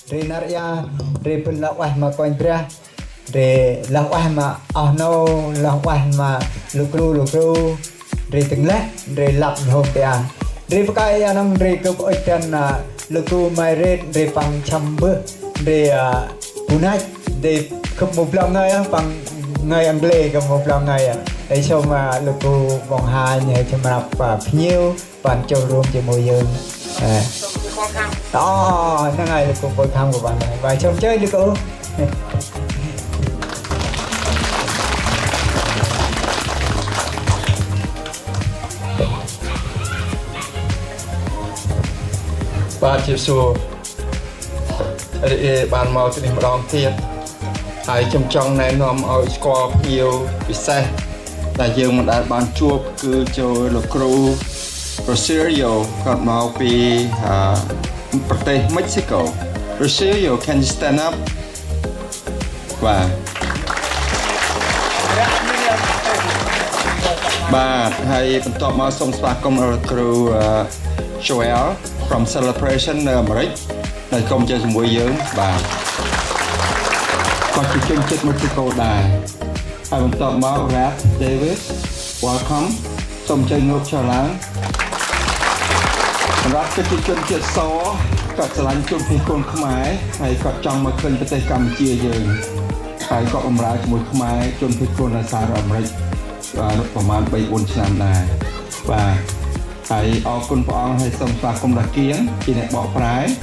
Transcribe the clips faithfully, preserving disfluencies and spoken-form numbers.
Ndri nar aơ, ndri bân lah ueh ma Kôranh Brah, ndri lah ueh ma oh nô, lah ueh ma luk kru, luk kru, ndri dâng lĕ, ndri lăp nhôm ti aơ. Ndri bơh kơi aơ nâng ndri gâp ŭch dăn, a, luk kru Mai Rêt, ndri păng chăm bơh, ndri, a, bu năch, ndri gâp mâu blao ngơi, a, păng ngơi Anglê, gâp mâu blao ngơi, a. Ê, sôm, a, luk kru Bông Hanh, ê, chăm răp, a, phi nhiêu, Păng chô rôm jêh mâu yơng. Ê. Ơ, năng ai luk kru Pôl Khăm kơ păng. Păng chôm chơi luk kru. Păng chô sô. Ri ê ban mâu ti ni mrong tiêt. Hơi chăm chong nai nơm ôi squad nhiều bị seh. Ta yơng mâu đa ban chuôp kơ chô luk kru Rosario, kơt mâu pi, a, pơtê Mexico. Rosario, can you stand up? Ba. Ba, hơi pơntŏk mâu sông spa kông luk kru, a, Joel from Celebration, a, Amêrik. Nai kông jêh mâu yơng, ba. Kơt ti chôm chêt mâu ti kô đai. Hơi pơntŏk mâu Rap Davis, welcome. Sôm chơi ngôk chơ lang. Rap kơ ti chôm chêt sô, kơt sơlăn chôm phi kôn Khmer, hơi kơt chong mâu khân pơtê Kampuchia yơng. Hơi kơt ŭm rao chôm Khmer, chôm phi kôn la sa rơm rêch, a, rŭt pơman bai ƀon sơnam đai. Ba. Hơi ơ kŭn păng hơi sôm spa kŭm đah kiêng, chi nê ƀŏ prai.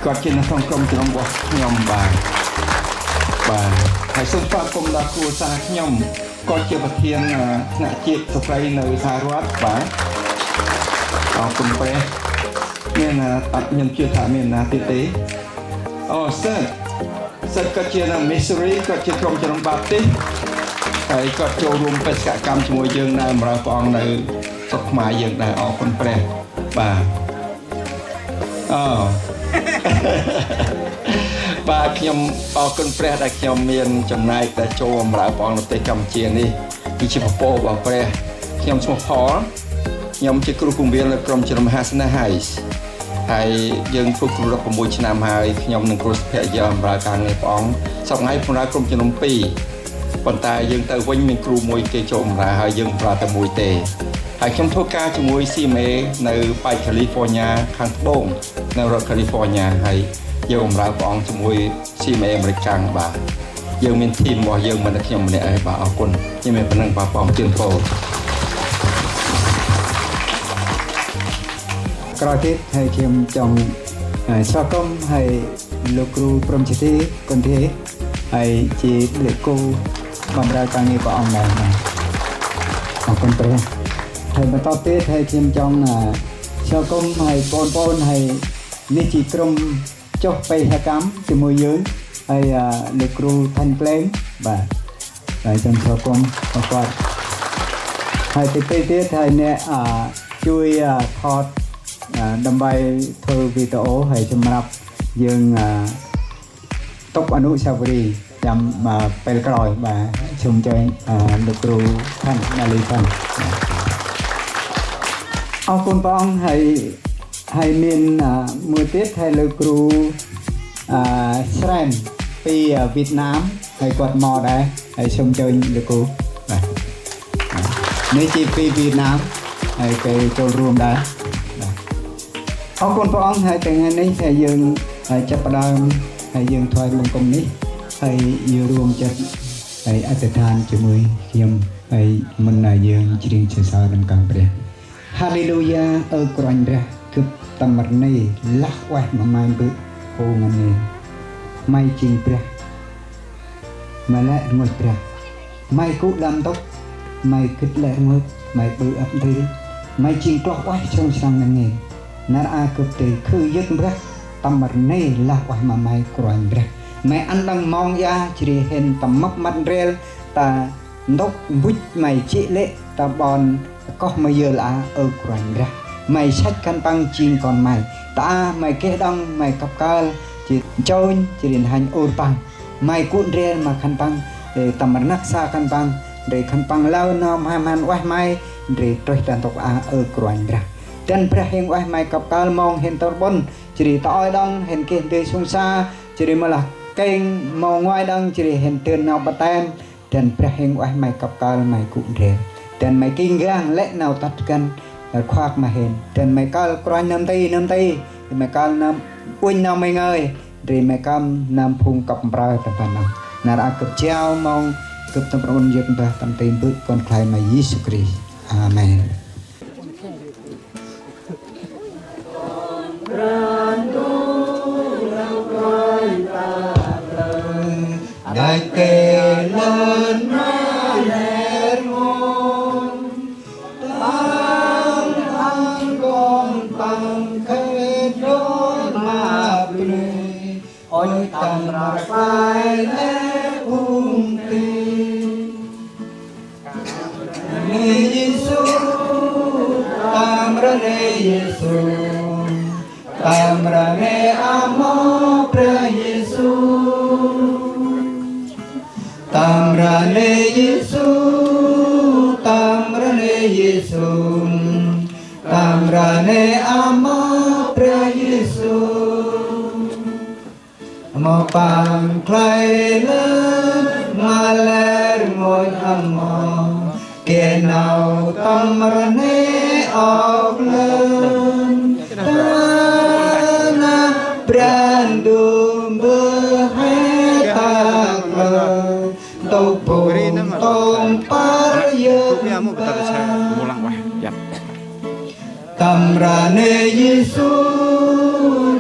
Kơt chi nê sôm kŭm chrom ƀŏ nhŏm ba. Ba. Hơi sôm spa kŭm đah kru sa nhŏm. Kơt chi bơh thiêng, a, nă chiêt sơprei nơ sa ruat ba. Ơ kŭn pre. Mĭn, a, ăt nhŏm chiêt tha mĭn, a, ti ti. Ơ, sơt. Sơt kơt chi nâng Missouri, kơt chi krom chrom Baptist. Hơi kơt chô rôm pes kă kăm chmô yơng nai mrơ păng nơ sŏk ma yơng nai ơ kŭn pre. Ba. Ơ. Ba khŏm ơ kŭn pre đa khŏm mĭn chăm nai ta chô mrơ păng nơ tê kăm chi ni. Ni chi pô ba pre. Khŏm chmô Paul. Nhŏm chi kru kŭm biên lơ krom chrom Hasna Hais. Hơi yơng phŭk kru rŏk pơmui chnam hơi, nhŏm nâng kru sphê yơm mra kang nê păng. Sŏk ngai phŭn ra krom chrom pi. Păng ta yơng ta vinh mĭn kru mui kê chôm mra hơi yơng mra ta mui tê. Hơi khŏm thô ka chmui si mê nơ pai California khang tbông. Nơ rŏk California hơi yơng mra păng chmui si mê Amêrik kang ba. Yơng mĭn thim ƀŏ yơng mĭn khŏm mĭn ơ ba ơ kŭn. Nhŏm mê păng nâng ba păng chiên pô. Krao tĭt hơi khŏm chong, a, sŏk kŭm hơi luk kru Prôm Chi Thi, kŭn thi, hơi chi lê kŭ băm rao kang ngê păng ơ nai. Ơ kŭn pre. Hơi mtop tĭt hơi khŏm chong, a, sŏk kŭm hơi pôn pôn hơi ni chi krom chôh pê ha kăm, chmô yơng, hơi, a, luk kru Thanh Klem, ba. Hơi chăm sŏk kŭm, ba kơt. Hơi ti ti tiêt, hơi nê, a, chui, a, khot, a, đăm bay thơ video, hơi chăm răp, yơng, a, tŭk anu sa bri, chăm, a, pel kroi, ba, chum choi, a, luk kru Thanh, na li Thanh. Ơ kŭn păng hơi Hơi mĭn, a, mâu tĭt hơi lơ kru, a, Srem pi, a, Việt Nam, hơi kơt mâu đah, hơi sôm chơ lơ kru. Đah. Đah. Nê chi pi Việt Nam, hơi kê chôl rôm đah. Đah. Ơ kŭn păng hơi teng hơi nê hơi yơng, hơi chăp đam, hơi yơng thoi mông kŭm nê, hơi yơng rôm chăp, hơi adhe than chmui yơng, hơi mĭn hơi yơng chring chơ sa đăm kang pre. Haleluya, ơ Kôranh Brah, gâp tâm rnê lah ueh ma May bơ̆ hô ngăn ngên. May jêng Brah, May lĕ rngôch Brah. May gŭ đah ntŭk, May gĭt lĕ rngôch, May ƀư ăp ntil. May jêng kloh ueh srăng srăng ngăn ngên. Nar a gâp dơi khư yơk Brah, tâm rnê lah ueh ma May Kôranh Brah. May ăn đăng mong ia, jêh ri hên tâm mâp măt ndrel, ta ntŭk mbŭch May jê̆ lê̆ ta ƀon koh ma yơl a, ơ Kôranh Brah. May săch khân păng jêng kon May. Ta a May geh đŏng, May kăp kơl, jêh nchônh, jêh ri n'hanh ur păng. May gŭ ndrel ma khân păng, ê, tâm rnăk sa khân păng, ndri khân păng lơ nơm hăn hăn ueh May, ndri trôh ta ntŭk a, ơ Kôranh Brah. Dăn Brah Huêng Ueh May kăp kơl mông hên tŭr ƀŭn, jêh ri ta ơi đŏng hên geh ndơ sông sa, jêh ri mâu lah kêng mông ngoai đŏng, jêh ri hên dơn nau ƀaptem. Dăn Brah Huêng Ueh May kăp kơl, May gŭ ndrel. Dăn May king gang lĕ nau tât găn, nau khuak ma hên. Dăn May kơl kruanh nơm ti, nơm ti, May kơl nơm uănh nau May ngơi. Ri May kơl nơm phung kăp mprơ tâm ban nơm. Nar aơ gâp jao mông gâp tâm ban ŭnh yơk mbah tâm ti Mbơ̆ Kon Khlay May Yêsu Krist. Amen. Đach kê lơn ma lĕ rngôch, păng ăn kon păng khât lor ma bri, ôi tâm rklaih lĕ phung ti. Nê Yêsu, tâm rnê Yêsu, tâm rnê ama Brah Yêsu. Tâm rnê Yêsu, tâm rnê Yêsu, tâm rnê ama Brah Yêsu. Mâu păng khlay lơn ma lĕ rngôch, ama geh nau tâm rnê âk lơn. Ta năp Brah Ndu mbơh he ta klơ, ntŭk bông tông păr yơk ta. Tâm rnê Yêsu,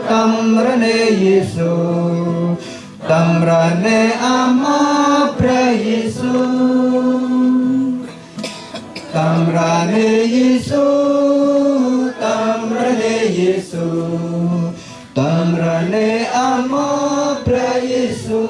tâm rnê Yêsu, tâm rnê ama Brah Yêsu. Tâm rnê Yêsu, tâm rnê Yêsu, tâm rnê ama Brah Yêsu.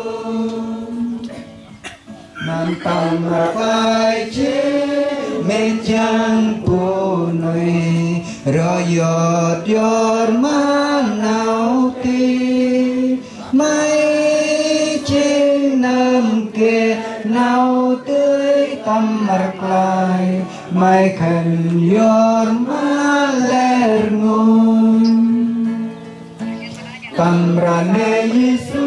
Nơm tâm rklaih jêng mĭt jang bunuyh, rŏ yot yor ma nau tih. May jêng nơm geh nau dơi tâm rklaih, May khân yor ma lĕ rngôch. Tâm rnê Yêsu,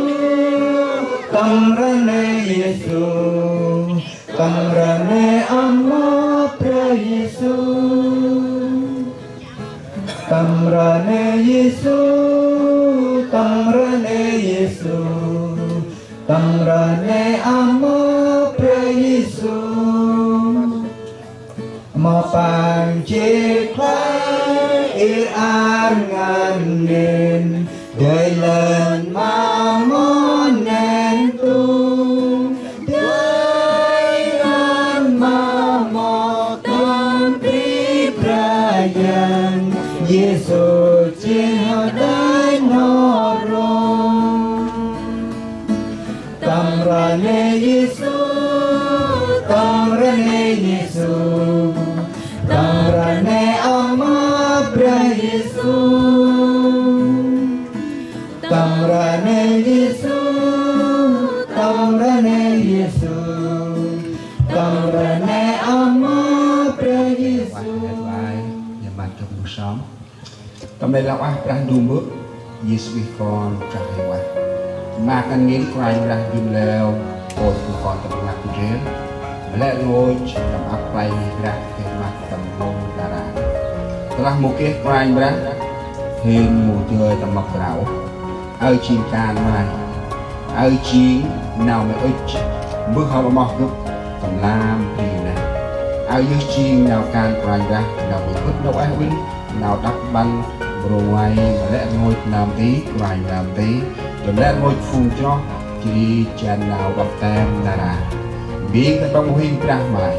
tâm rnê Yêsu, tâm rnê ama Brah Yêsu. Tâm rnê Yêsu, tâm rnê Yêsu, tâm rnê ama Brah Yêsu. Mâu păng jêng khlay ir ar ngăn ngên, dơi lơn ma mon nen tu. Dơi lơn ma mon tâm bri Brah Yang, Yêsu jêng hŏ dơi n'ho ro. Tâm rnê Yêsu, tâm rnê Yêsu, tâm rnê ama Brah Yêsu. Tâm rnê Yêsu, tâm rnê Yêsu, tâm rnê ama Brah Yêsu. Tâm lĕ lah ueh Brah Ndu Mbơ̆, Yêsu Krist Kon Brah Huêng Ueh. Ma ngăn ngên Kôranh Brah Ndu leo, ôi phung kon tâm ngăp ndrel, ma lĕ rngôch tâm ăp Kôranh Brah geh ma tâm rông đah ran. Tơlah mâu geh Kôranh Brah, hên mâu dơi tâm mâp Brah ôh. Aơ jêng kan May, aơ jêng nau May ŭch, mbơh hŏm amoh gâp tâm lam bri neh. Aơ yơh jêng nau kan Kôranh Brah, nau May gŭ nau ueh uĭn, nau đăp ƀăn brô ngoai ma lĕ rngôch nơm ti, Kôranh nơm ti, ma lĕ rngôch phung chroh, jêh ri jan nau ƀaptem nar aơ. Mbĭt khân păng huêng Brah May,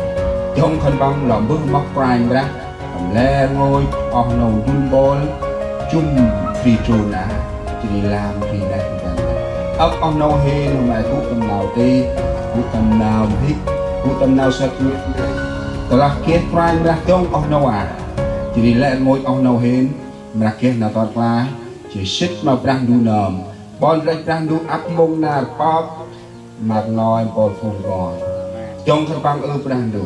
dŏng khân păng lŏ mbơh amoh Kôranh Brah, tâm lĕ rngôch oh nô ndŭl ƀol, jŭm bri trôn a, jêh ri lam bri neh ntu. Âk oh nô hên nô May gŭ tâm nau tih, gŭ tâm nau mhĭk, gŭ tâm nau săk ngêt. Tơlah geh Kôranh Brah dŏng oh nô a, jêh ri lĕ rngôch oh nô hên, mra geh nau ton klaih, jêh sĭt ma Brah Ndu nơm. Ƀon Brah Ndu ăp mông nar pơk, ma rngoi mpôl phung kon. Dŏng khân păng ơ Brah Ndu.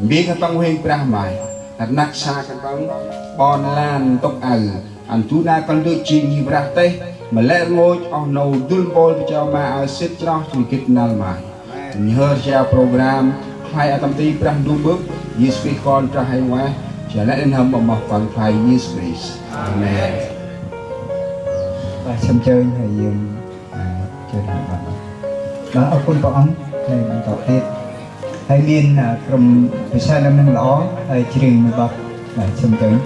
Mbĭt khân păng huêng Brah May. Rnăk sa khân păng ƀon lan ntŭk aơ, ăn du nar kăl dŭt jêng ngih Brah têh, ma lĕ rngôch oh nô dŭl mpôl bơh chao ma aơ sĭt chroh jêh ri gĭt năl ma. Nhhơr jao program Khlay a tâm ti Brah Ndu Mbơ̆, Yêsu Krist Kon Brah Huêng Ueh, jao lĕ ăn hâm ma moh Păng Khlay Yêsu Krist. Amen. Bah sâm chơn hơi yơm, à, chơn hơi băng. Bah ơ kun pa ong, hơi băng tau tết. Hơi miên, à, krŭm pơsai lăm nâng lõ, hơi jring mê băk, bah sâm chơn.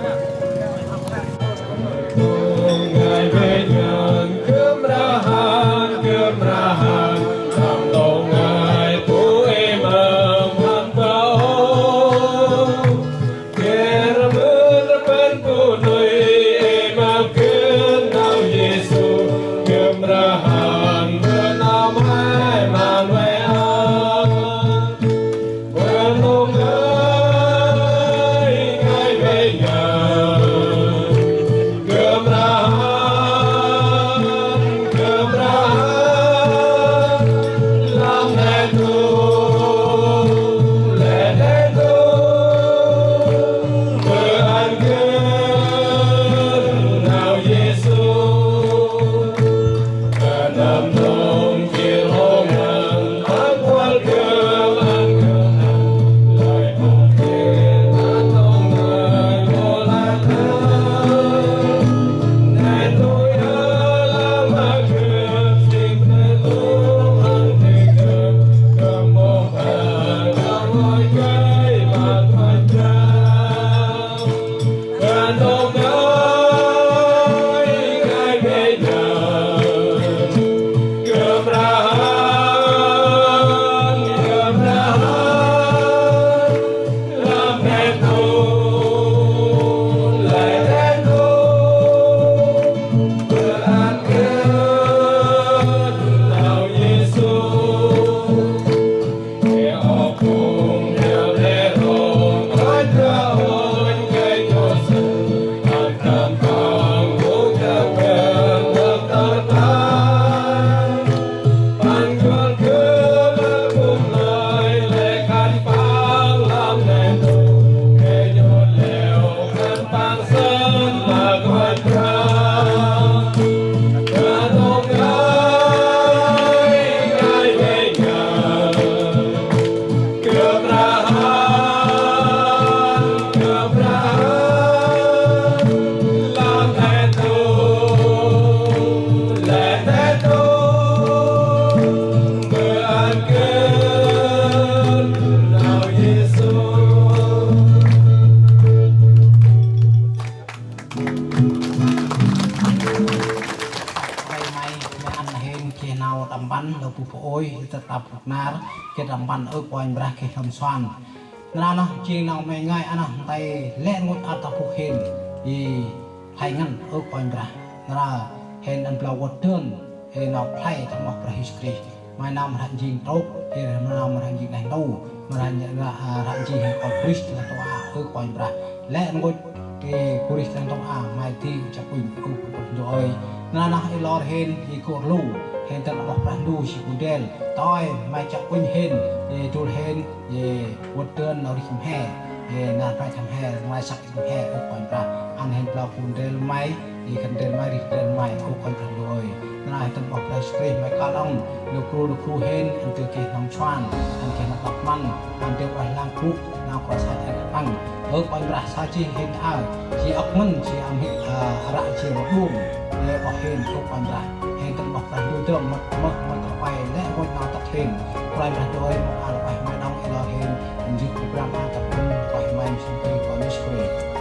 May, may ăn hên geh nau tâm ban, lơ bu pô ôi, tơtăp nar, geh tâm ban ơ Kôranh Brah geh tâm soan. Nar nơh jêng nau may ngơi, ăn nơh ntai lĕ rngôch ăt ta bôk hên, i Khlay ngăn ơ Kôranh Brah. Nar hên ăn blau wơ̆t dơn, hên nau khlay tâm oh Brah Yêsu Krist. May nơm rhăk njêng trôk, hên nơm rhăk njêng đeh ntu, may rhăk njêng, rhăk njêng hên kơl Krist, tơlah tôa ơ Kôranh Brah. Lĕ rngôch, ê, gŭ rêh tơlah tôa, may di chăp uănh, ơ, ơ, ndu ơi. Nar nơh ê lor hên, ê gŭ rlu, hên tơlah oh Brah Ndu si gŭ ndrel. Tơl may chăp uănh hên, ê dôl hên, ê wơ̆t dơn nau rêh mhe, ê nar may chăm he, may săk rêh mhe, ơ Kôranh Brah. Ăn hên blau gŭ ndrel may, ê khân ndrel may, rêh ndrel may, ơ Kôranh Brah Ndu ơi. Nar hên tâm oh Brah Yêsu Krist may kơl đŏng, lơ gŭ, lơ gŭ hên, ăn dơi geh nơm soan, ăn geh nơm tăp măn, ăn dơi ueh lăng gŭ, nau kro sat ăn ăn. Ơ Kôranh Brah sa jêh hên aơ, jêh âk mĭn, jêh ăn hên, ơ, ră jêh ma đuôm, lĕ oh hên, ơ Kôranh Brah. Hên tâm oh Brah Ndu dơm, mât, mât, mât rpai, lĕ rngôch nau tât hên. Kôranh Brah Ndu ơi, mât ăn ueh may đŏng, ê lor hên, njêh kơ Brah ăn tât hên, ueh may msĭn tui Kôranh Yêsu Krist.